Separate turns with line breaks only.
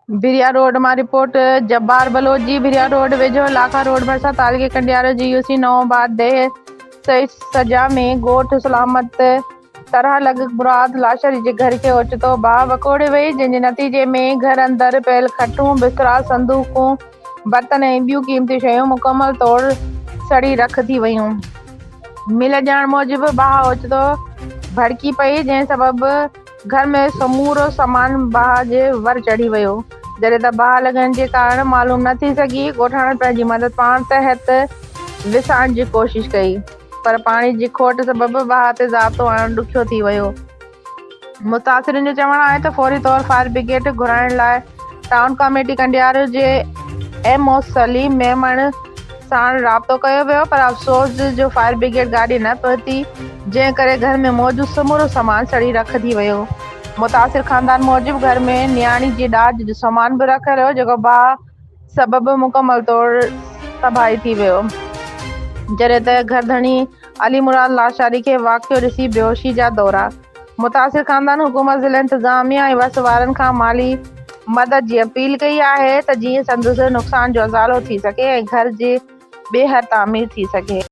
ڀريا road مان report, Jabbar Baloch جي ڀريا road ويجهو لاکا روڊ ڀرسان تعلقي ڪنڊيارو جي يوسي نئون آباد ديهه سيد سجا ۾ ڳوٺ سلامت طرح لڳ مراد لاشاري جي گهر کي اوچتو باهه وڪوڙي وئي جنهن جي نتيجي ۾ گهر اندر پيل کٽون، بسترا، صندوقون، برتن ۽ ٻيون قيمتي شيون مڪمل طور سڙي رک ٿي ويون. مليل ڄاڻ موجب باهه اوچتو ڀڙڪي پئي جنهن سبب گهر ۾ سمورو سامان باهه جي ور چڙهي ويو، جڏهن ته باهه لڳڻ جي ڪارڻ معلوم نه ٿي سگهي، ڳوٺاڻن پنهنجي مدد پاڻ تحت وسائڻ جي ڪوشش ڪئي، پر پاڻي جي کوٽ سبب باهه تي ضابطو آڻڻ ڏکيو ٿي ويو. متاثرين جو چوڻ آهي ته فوري طور فائر برگيڊ گهرائڻ لاء ٽائون ڪاميٽي ڪنڊيارو جي ايم او سليم ميمڻ ساڻ رابطو ڪيو ويو پر افسوس جو فائر برگيڊ گاڏي نه پهتي جنهن ڪري گهر ۾ موجود سمورو سامان سڙي رک ٿي ويو. متاثر خاندان موجب گهر ۾ نياڻي جي ڏاج جو سامان به رکيل هيو جيڪو باهه سبب مڪمل طور تباهي ٿي ويو جڏهن ته گهر ڌڻي علي مراد لاشاري کي واقعو ڏسي بيهوشي جا دورا متاثر خاندان حڪومت، ضلعي انتظاميا ۽ وس وارن کان مالي مدد جي اپيل ڪئي آهي ته جيئن سندس نقصان جو ازالو ٿي سگهي ۽ گهر جي ٻيهر تعمير ٿي سگهي.